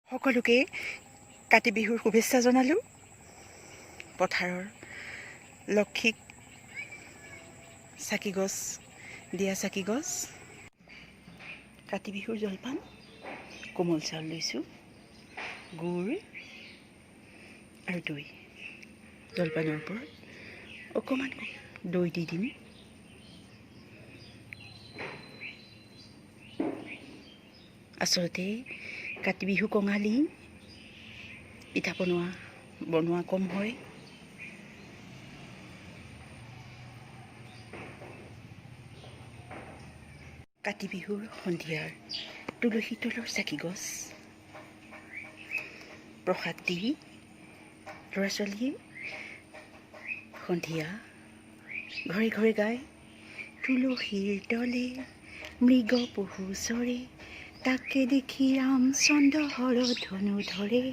সকলোকে কাতি বিহুৰ শুভেচ্ছা জনালোঁ। পথাৰৰ লক্ষীক চাকি গছ দিয়া, চাকি গছ। কাতি বিহুৰ জলপান: কোমল চাউল লৈছোঁ, গুৰ আৰু দৈ। জলপানৰ ওপৰত অকণমান দৈ দি দিম। আচলতে কাতি বিহু কঙালী, পিঠা বনোৱা কম হয়। কাতি বিহুৰ সন্ধিয়াৰ তুলসী তলৰ চাকি গছ প্ৰসাদ দি ল'ৰা ছোৱালীয়ে সন্ধিয়া ঘৰে ঘৰে গায়, "তুলসীৰ তলে মৃগ পহু চৰে, তাকে দেখি ৰামচন্দ্ৰ হৰ ধনু ধৰে।"